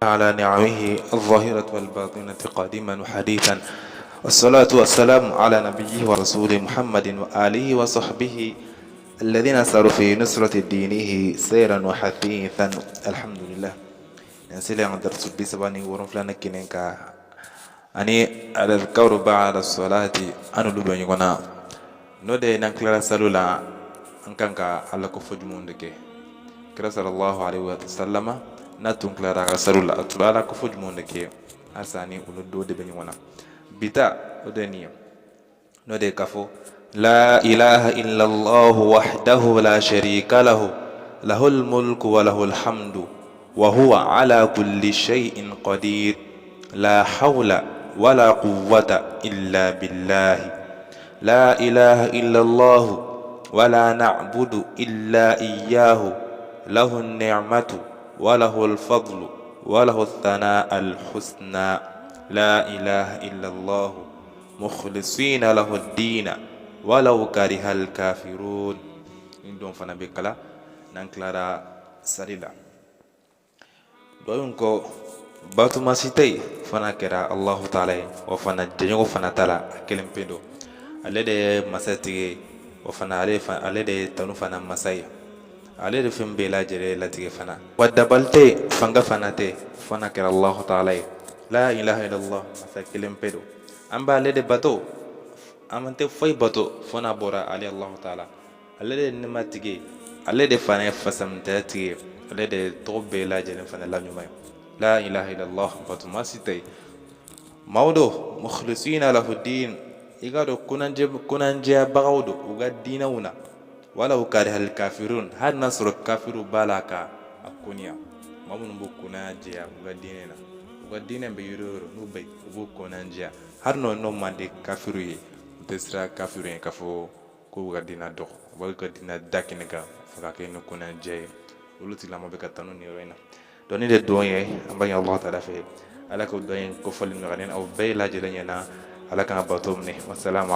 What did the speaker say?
على نعمه الظاهرة والباطنة قديما وحديثا، والصلاة والسلام على نبيه ورسوله محمد وآله وصحبه الذين ساروا في نصرة دينه سيرا وحثيثا. الحمد لله. Nin selen an darisu 37 kelen kan ani الأذكار بعد الصلاة an n'olu bɛ ɲɔgɔn na, n'o de ye n'an tilara sali la, an kan ka Ala ko fɔ jumɛnw de kɛ? Kira sallallahu alaihi wa sallama n'a tun tilara a ka sali la, a tun bɛ Ala ko fɔ jumɛnw de kɛ? Halisa ni olu dɔw de bɛ ɲɔgɔn na bi ta, o de ye nin ye, n'o de ye k'a fɔ: لا إله إلا الله وحده لا شريك له، له الملك وله الحمد وهو على كل شيء قدير، لا حول ولا قوة إلا بالله، لا إله إلا الله ولا نعبد إلا إياه، له النعمة وله الفضل وله الثناء الحسنى، لا إله إلا الله مخلصين له الدين ولو كره الكافرون. Nin don fana bɛ kala n'an tilara sali la. Dɔ ko batoma si tɛ yen fo n'a kɛra Alahu taala ye, o fana jɛɲɔgɔn fana t'a la, a kelen pe don. Ale de ye masa tigi ye, o fana ale de ye tanu fana masa ye, ale de fɛn bɛɛ lajɛlen latigɛ fana. Wa dabali tɛ yen, fanga fana tɛ yen fo n'a kɛra Alahu taala ye. La ilaha illallah, masa kelen pe don, an b'ale de bato, an tɛ foyi bato fo n'a bɔra ale Alahu taala. Ale de ye nɛɛma tigi ye, ale de fana ye fasamtaya tigi ye, ale de ye tɔgɔ bɛɛ lajɛlen fana la ɲuman ye. La ilaha illallah, batoma si tɛ yen. Maaw don mukhlisina lahu din, i k'a dɔn kunnanjɛyabagaw don u ka diinɛw na. Walaw karihal kafirun, hali n'a sɔrɔ kafiru b'a la ka a koniya. Maa minnu b'u kunnajɛya u ka diinɛ na, u ka diinɛ bɛ yɔrɔ o yɔrɔ n'u bɛ yen, u b'u kunnajɛya, hali n'o man di kafiru ye, u tɛ siran kafiru ye k'a fɔ k'u ka diinɛ dɔgɔ, u b'a ka diinɛ da kɛnɛ kan fo ka kɛ ni kunnajɛ ye. Olu tigilamɔgɔ bɛ ka tanu nin yɔrɔ in na. Donc nin de don ye, an b'a ɲini Alahu taala fɛ, Ala k'o dɔn in kofɔli nɔgɔya ne aw bɛɛ lajɛlen ɲɛna. Ala k'an bato minɛ. Wasalamu.